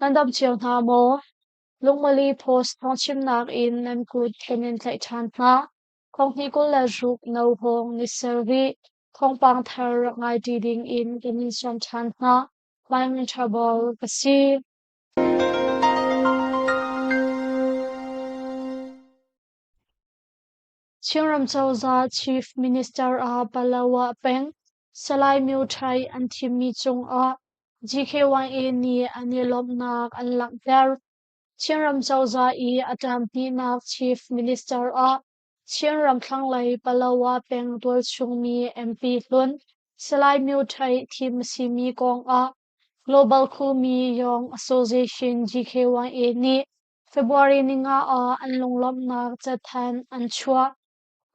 Nan dam cio hna maw? Lungmali Post thawngchimnak in nan kut kan in tlaih ṭhan hna. Thonghnih 26 no hawng ni sarih thawngpang thar rak ngai ṭi ding in kan in sawm ṭhan hna. Lai Trouble ka si. Chinram cozah Chief Minister ah Palawa peng Salai Myo Ṭhai an thimmi cungah GKYA nih an i lawmhnak an langhter. Chinram cozah i a ṭampinak Chief Minister ah Chinram thlanglei Palawa peng tualchungmi MP hlun Salai Myo Ṭhai thim a simi kongah Global Khumi Yong Association GKYA nih February ninga ah an lunglawmhnak cathanh an chuah.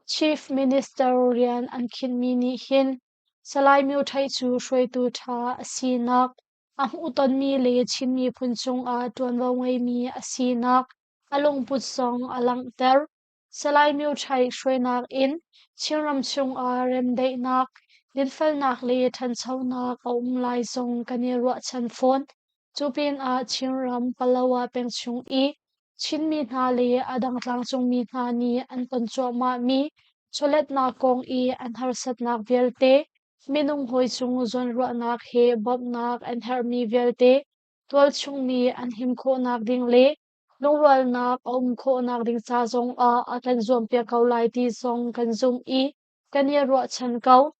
Chief Minister rian an khinhmi nih hin Salai Myo Ṭhai cu hruaitu ṭha a sinak, a hmuhtonmi le Chin miphun cungah ṭuanvo ngeimi a sinak a lungput zong a langhter. Salai Myo Ṭhai hruainak in Chinram chungah remdaihnak, dinfelnak le ṭhanchonak a um lai zong kan i ruahchan fawn. Cu pinah Chinram Palawa peng chung i Chinmi hna le a dang tlangcungmi hna nih an ton cuahmahmi chawletnak kong i an harsatnak vialte, minung hawi cung zawnruahnak he bawmhnak an herhmi vialte tualchung nih an him khawhnak ding le lungrualnak a um khawhnak ding ca zongah a kan zuampiak ko lai ti zong kan zumh i kan i ruahchan ko.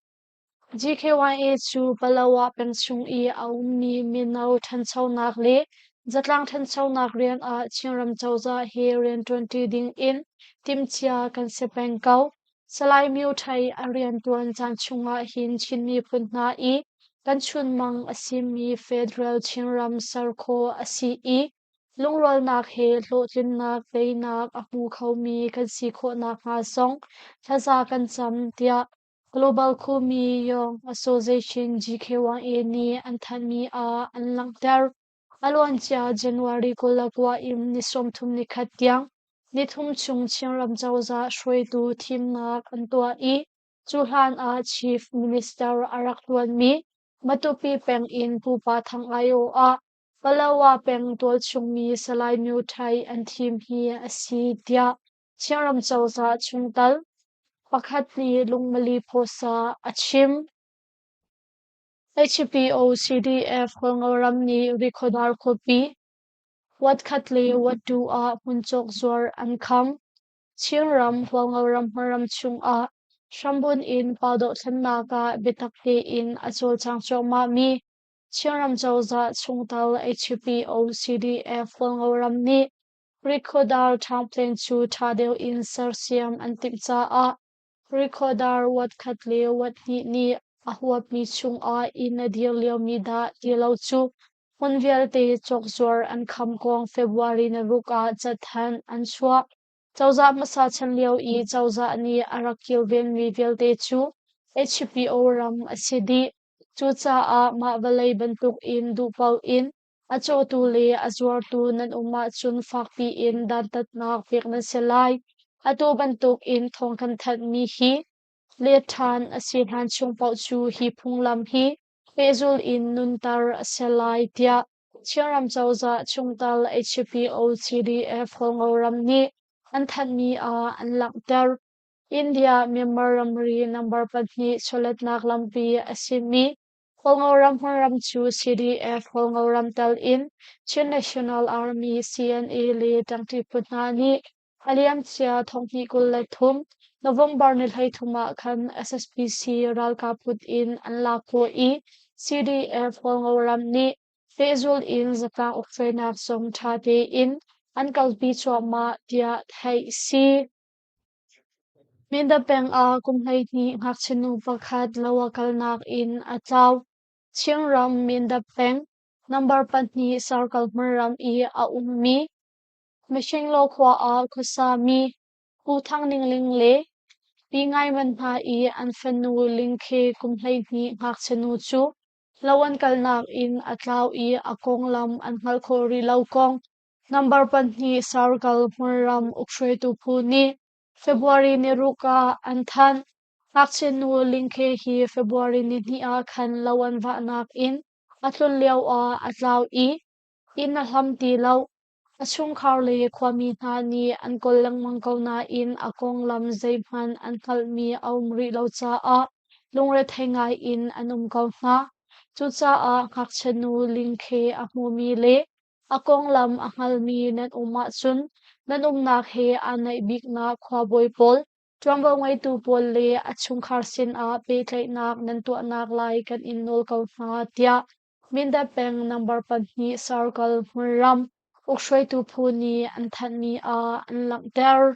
GKYA cu Palawa peng chung i a ummi mino ṭhanchonak le zatlang ṭhanchonak rian ah Chinram cozah he rianṭuanṭi ding in timhcia kan si peng ko. Salai Myo Ṭhai a rianṭuan caan chungah hin Chin miphun hna i kan chunmang a simi Federal Chinram ser khawh a si i lungrualnak he hlawhtlinnak teinak a hmu khomi kan si khawh nakhnga zong thlaza kan cam tiah Global Khumi Yong Association GKYA nih an thanhmi ah an langhter. A luancia January 29 in ni 31 tiang nithum chung Chinram cozah hruaitu thimnak an tuah i cu hlan ah Chief Minister a rak ṭuanmi Matupi peng in Pupa Thang aiawh ah Palawa peng tualchungmi Salai Myo Ṭhai an thim hi a si tiah Chinram cozah chungtel pakhat nih lungmali phawsa a chim. HPO CDF Hualngoram nih Rikhodar khuapi Wat khat le Wat tu ah hmuncawk zuar an kham. Chinram Hualngoram hmaram chungah hrambunh in pa dohthlennak ah biatak tein a cawlcang cuahmahmi Chinram cozah chungtel HPO CDF Hualngoram nih Rikhodar ṭhangplen cu ṭha deuh in sersiam an timh caah Rikhodar wat khat le wat hnih nih a huapmi chungah inn a dir liomi dah ti lo cu hmun vialte cawkzuar an kham kong February ni ruk ah cathanh an chuah. Cozah hmasa chan lio i cozah nih a rak kilvenmi vialte cu HPO ram a si dih. Cucaah mah vawlei bantuk in duhpaoh in A cawtu le a zuartu nan um ahcun fakpi in dantatnak pek nan si lai. Atu bantuk in thawng kan thanhmi hi let ṭhan a si hlan chung paoh cu hi phunglam hi pehzul in nunter a si lai tiah Chinram cozah chungtel HPO CDF Hualngoram nih an thanhmi ah an langhter. India Myanmar ramri number pahnih chawletnak lampi a simi Hualngoram hmunram cu CDF Hualngoram tel in Chin National Army CNA le ṭangṭi phu hna nih a liamcia thonghnih 23 November ni 13 ah khan SSPC ralkap kut in an lak khawh i CDF Hualngoram nih pehzul in zatlang ukfenak zong ṭha tein an kalpi cuahmah tiah theih si. Mindat peng ah kum 12 ngakchia nu pakhat lo a kalnak in a tlau. Chinram Mindat peng number pahnih Circle hmunram i a ummi Mihringlaw khua ah khuasami Pu Thang Ning Ling le Pi Ngai Man hna i an fanu Ling Khe kum 12 ngakchia nu cu lo an kalnak in a tlau i a konglam an hngalh khawh rih lo kong Number pahnih Sarkal hmunram ukhruaitu phu nih February ni ruk ah an thanh. Ngakchia nu Ling Khe hi February ni hnih ah khan lo an vahnak in a tlun lio ah a tlau i Inn a hlam ti lo. A chungkhar le khuami hna nih an kawl lengmang ko nain a konglam zeihmanh an hngalhmi a um rih lo caah lungrethei ngai in an um ko hna. Cucaah ngakchia nu Ling Khe a hmumi le a konglam a hngalmi nan um ahcun nan umnak he aa naih biknak khuabawi pawl, ṭuanvo ngeitu pawl le a chungkhar sinah pehtlaihnak nan tuahnak lai kan in nawl ko hna, tiah Mindat peng number 2 Circle hmunram ukhruaitu phu nih an thanhmi ah an langhter.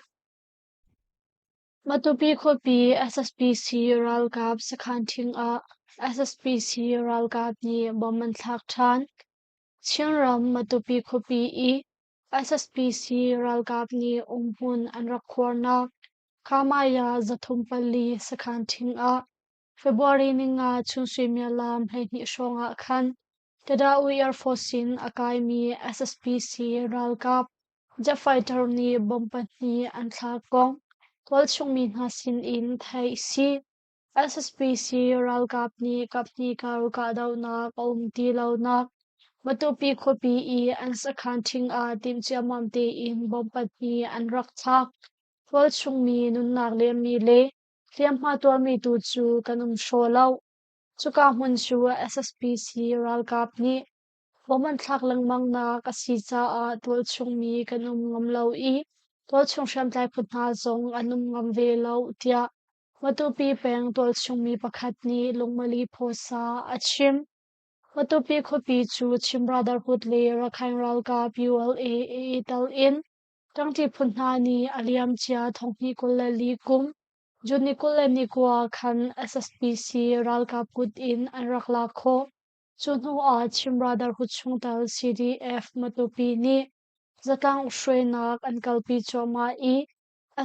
Matupi khuapi SSPC ralkap sakhan ṭhing ah SSPC ralkap nih bomb an thlak ṭhan. Chinram Matupi khuapi i SSPC ralkap nih umhmun an rak khuarnak Khamaya 304 sakhan ṭhing ah February 5 chun suimilam 12 hrawng ah khan Tada-U Air Force in a kaimi SSPC ralkap jet fighter nih bomb pahnih an thlak kong tualchung mi hna sin in theih a si. SSPC ralkap nih kaphnih kar kahdohnak a um ti lonak Matupi khuapi i an sakhan ṭhing ah timh ciammam tein bomb pahnih an rak thlak. Tualchung mi nunnak liammi le hliamhma tuarmi tu cu kan um hraw lo. Cuka hmun cu SSPC ralkap nih bomb an thlak lengmangnak a si caah tualchung mi kan um ngam lo i tualchung hriamtlai phu hna zong an um ngam ve lo, tiah Matupi peng tualchung mi pakhat nih Lungmali Phosa a chim. Matupi khuapi cu Chin Brotherhood le Rakhine ralkap ULA i tel in ṭangṭi phu hna nih a liamcia 2024 kum June ni 29 khan SSPC ralkap kut in an rak lak khawh. Cu hnu ah Chin Brotherhood chungtel CDF Matupi nih zatlang hruainak an kalpi cuahmah i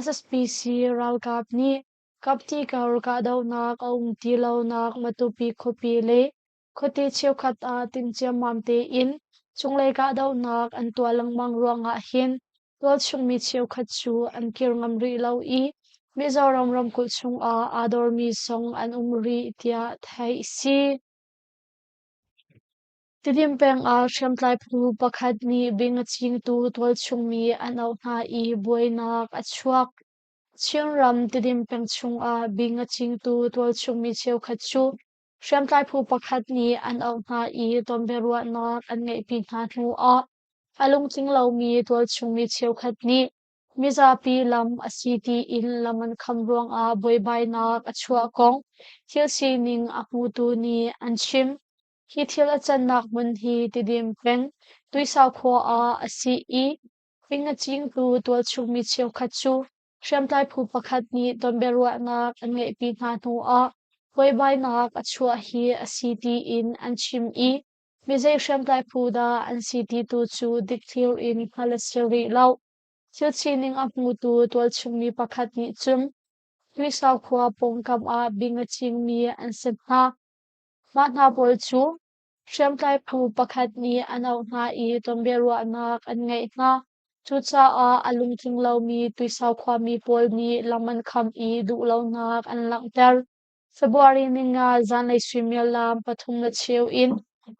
SSPC ralkap nih kapti kar kahdohnak a um ti lonak Matupi khuapi le khuate cheukhat ah timhciammam tein cunglei kahdohnak an tuah lengmang ruangah hin tualchung mi cheukhat cu an kir ngam rih lo i Mizoram ramkulh chungah aa dormi zong an um rih tiah theih a si. Tidim peng ah hriamtlai phu pakhat nih bing a cingtu tualchung mi an auh hna i buainak a chuak. Chinram Tidim peng chungah bing a cingtu tualchung mi cheukhat cu hriamtlai phu pakhat nih an auh hna i tonbiaruahnak an ngeihpi hna hnu ah a lungtling lomi tualchung mi cheukhat nih mizapi lam a si tiin lam an kham ruangah buaibainak a chuah kong thil sining a hmutu nih an chim. Hi thil a cannak hmun hi Tidim peng, Tuisau khua ah a si i ping a cingtu tualchung mi cheukhat cu hriamtlai phu pakhat nih tonbiaruahnak an ngeihpi hna hnu ah buaibainak a chuah hi a si tiin an chim i mizei hriamtlai phu dah an si ti tu cu dikthlir in hngalh a si rih lo. Thil sining a hmutu tualchung mi pakhat nih cun Tuisau khua pawngkam ah bing a cingmi an si hna. Mah hna pawl cu hriamtlai phu pakhat nih an auh hna i tonbiaruahnak an ngeih hna. Cucaah a lungtling lomi Tuisau khuami pawl nih lam an kham i duhlonak an langhter. February 5 zanlei suimilam 3:15 in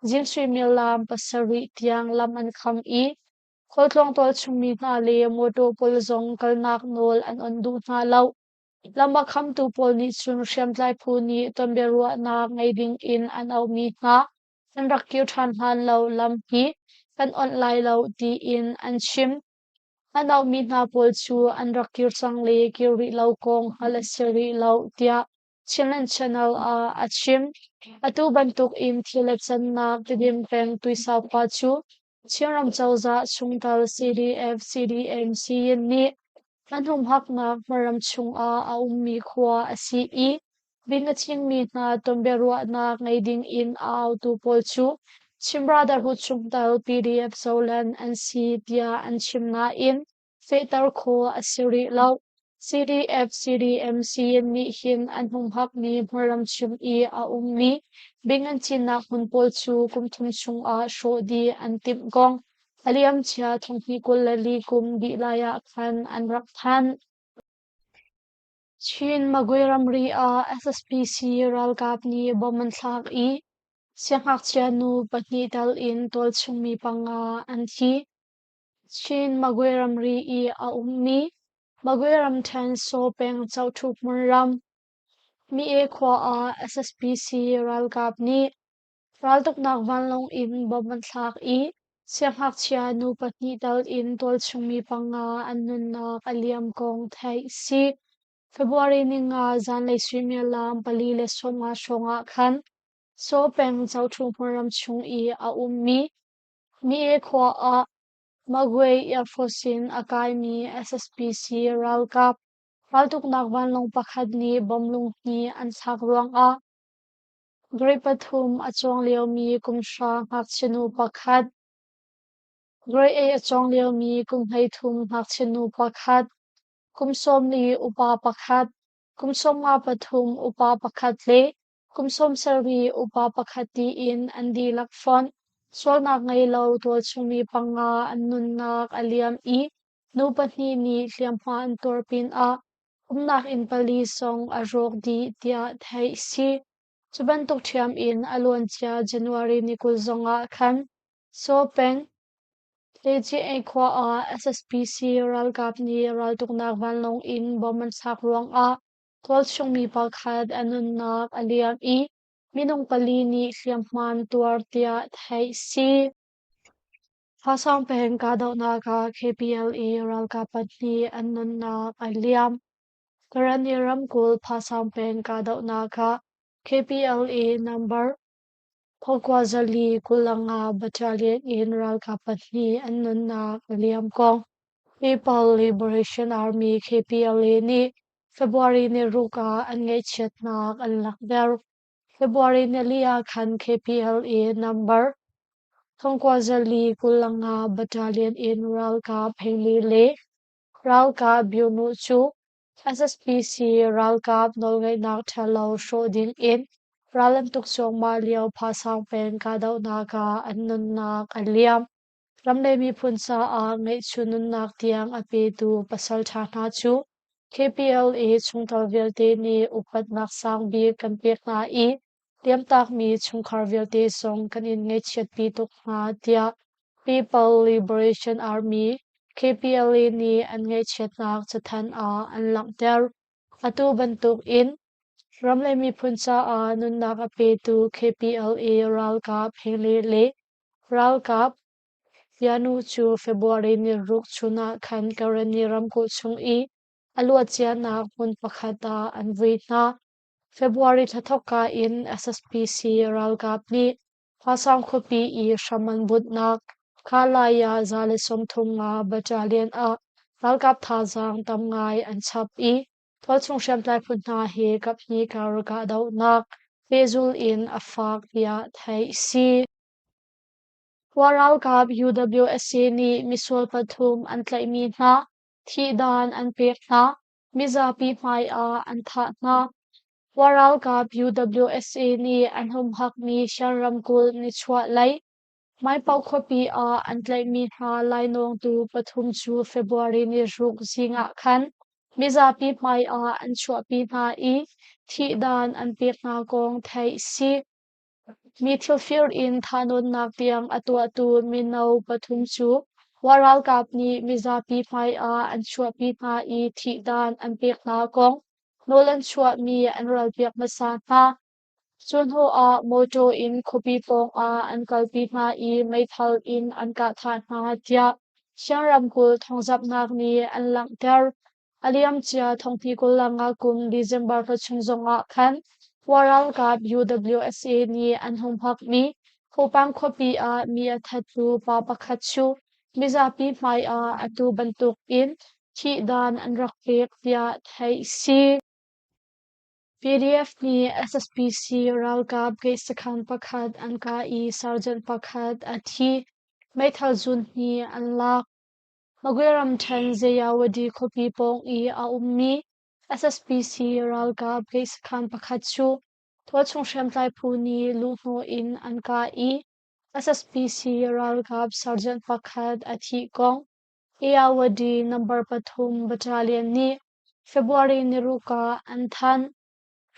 zing suimilam 7 tiang lam an kham i khualtlawng tualchungmi hna le mawṭaw pawl zong kalnak nawl an onh duh hna lo. Lam a khamtu pawl nih cun hriamtlai phu nih tonbiaruahnak ngei ding in an auhmi hna an rak kir ṭhan hlan lo lam hi kan onh lai lo tiin an chim. An auhmi hna pawl cu an rak kir cang le kir rih lo kong hngalh a si rih lo tiah Chinland Channel ah a chim. Atu bantuk in thil a cannak Tidim peng Tuisau khua cu Chinram cozah chungtel CDF CDM Siyin nih an humhaknak hmaram chungah a ummi khua a si i bing a cingmi hna tonbiaruahnak ngei ding in a autu pawl cu Chin Brotherhood chungtel PDF Zoland an si tiah an chim nain fehter khawh a si rih lo. CDF CDM Siyin nih hin an humhakmi hmunram chung i a ummi bing an cinnak hmun pawl cu kum thum chungah hrawh dih an timh kong a liamcia 2024 kum dih lai ah khan an rak thanh. Chin Magwe ramri ah SSPC ralkap nih bomb an thlak i. Siangngakchia nu pahnih tal in tualchungmi panga an thi. Chin Magwe ramri i a ummi Magwe ramṭhen Saw peng Cohṭhu hmunram Mi-e khua ah SSPC ralkap nih raltuknak vanlawng in bomb an thlak i siangngakchia nu pahnih tal in tualchungmi panga an nunnak a liam kong theih a si. February ninga zanlei suimilam 4:50 hrawng ah khan Saw peng Cohṭhu hmunram chung i a ummi Mi-e khua ah Magwe Air Force in a kaimi SSPC ralkap raltuknak vanlawng pakhat nih bomb lunghnih an thlak ruangah Grade 3 a cawng liomi kum 9 ngakchia nu pakhat, Grade 8 a cawng liomi kum 13 ngakchia nu pakhat, kum 14 upa pakhat, kum 53 upa pakhat le kum 70 upa pakhat tiin an dihlak fonh. Sualnak ngei lo tualchungmi panga an nunnak a liam i nu pahnih nih hliamhma an tuar pinah umnak inn pali zong a rawk dih tiah theih a si. Cu bantuk ṭhiam in a luancia January ni 20 zongah khan Saw peng Lecia khua ah SSPC ralkap nih raltuknak vanlawng in bomb an thlak ruangah tualchungmi pakhat a nunnak a liam i minung pali nih hliamhma an tuar tiah theih a si. Hausaung peng kahdohnak ah KPLA ralkap pahnih an nunnak a liam. Karenni ramkulh Phasaung peng kahdohnak ah KPLA number 9425 Battalion in ralkap pahnih an nunnak a liam kong People Liberation Army KPLA nih February ni ruk ah an ngaihchiatnak an langhter. February nili ah khan KPLA number 9425 Battalion in ralkap hleili le ralkap Byunu cu SSPC ralkap nawlngeihnak ṭhalo hrawh ding in ral an tuk cuahmah lio Phasaung peng kahdohnak ah an nunnak a liam. Ram le miphun caah ngeihchun nunnak tiang a petu pasalṭha hna cu KPLA chungtel vialte nih upatnak sangbik kan pek hna i liamtakmi chungkhar vialte zong kan in ngaihchiatpi tuk hna tiah People Liberation Army KPLA nih an ngaihchiatnak cathanh ah an langhter. Atu bantuk in ram le miphun caah nunnak a petu KPLA ralkap Henry le ralkap Yanu cu February ni ruk chun ah khan Karenni ramkulh chung i a luacianak hmun pakhat ah an vui hna. February thla thawkka in SSPC ralkap nih Hwasaung khuapi i hram an bunhnak Khalaya 135 Battalion ah ralkap thazaang tam ngai an chap i tualchung hriamtlai phu hna he kaphnih kar kahdohnak pehzul in a fak tiah theih a si. Khua ralkap UWSA nih misual pathum an tlaihmi hna thihdan an pek hna. Mizapi hmai ah an thah hna. Khua ralkap UWSA nih an humhakmi Shan ramkulh nichuahlei Maipaoh khuapi ah an tlaihmi hna lainawngtu pathum cu February ni ruk zing ah khan mizapi hmai ah an chuahpi hna i thihdan an pek hna kong theih a si. Mi thilfir in thahnawnnak tiang a tuahtu mino pathum cu Wa ralkap nih mizapi hmai ah an chuahpi hna i thihdan an pek hna kong nawl an chuahmi an ralpiak hmasa hna. Cu hnu ah mawṭaw in khuapi pawng ah an kalpi hna i meithal in an kah thah hna tiah Shan ramkulh thawngzamhnak nih an langhter. A liamcia thonghni 25 kum December thla chung zongah khan Wa ralkap UWSA nih an humhakmi Hopang khuapi ah mi a thattu pa pakhat cu mizapi hmai ah atu bantuk in thihdan an rak pek tiah theih a si. PDF nih SSPC ralkap gate sakhan pakhat an kah i sergeant pakhat a thi. Meithal zun hnih an lak. Magwe ramṭhen Zayawadi khuapi pawng i a ummi SSPC ralkap gate sakhan pakhat cu tualchung hriamtlai phu nih luhhnawh in an kah i SSPC ralkap sergeant pakhat a thih kong Ayawadi number 3 Battalion nih February ni ruk ah an thanh.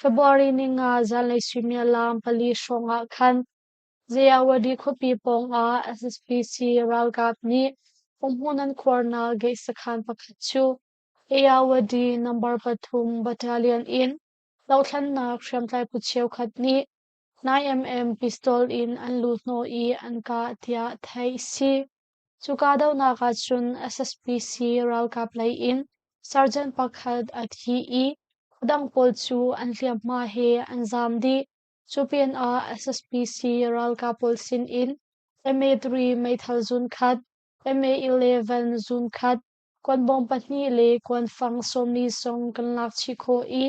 February ni nga zanlei suimilam 4 hrawng ah khan. Zayawadi khuapi pawngah SSPC ralkap nih umhmun an khuarnak gate sakhan pakhat cu Ayawadi number pathum battalion in dothlennak hriamtlai phu cheukhat nih 9mm pistol in an luhhnawh i an kah tiah theih a si. Cu kahdohnak ahcun SSPC ralkap lei in sergeant pakhat a thi i a dang pawl cu an hliamhma he an zaam dih. Cu pinah SSPC ralkap pawl sin in MA3 meithal zunkhat, MA11 zunkhat, kuanbawm pahnih le kuanfang 40 zong kan lak chih khawh i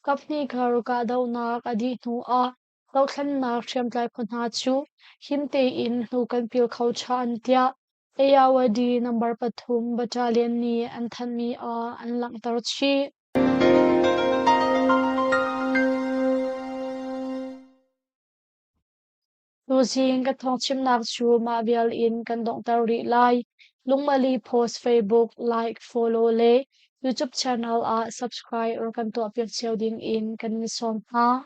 kaphnih kar kahdohnak a dih hnu ah dothlennak hriamtlai phu hna cu him tein hnu kan pil kho ṭhan tiah Ayawadi number pathum battalion nih an thanhmi ah an langhter chih. Tuzing ka thawngchimnak cu mah vial in kan donghter rih lai. Lungmali Post Facebook like, follow le YouTube channel ah subscribe or kan tuahpiak cio ding in kan in sawm hna.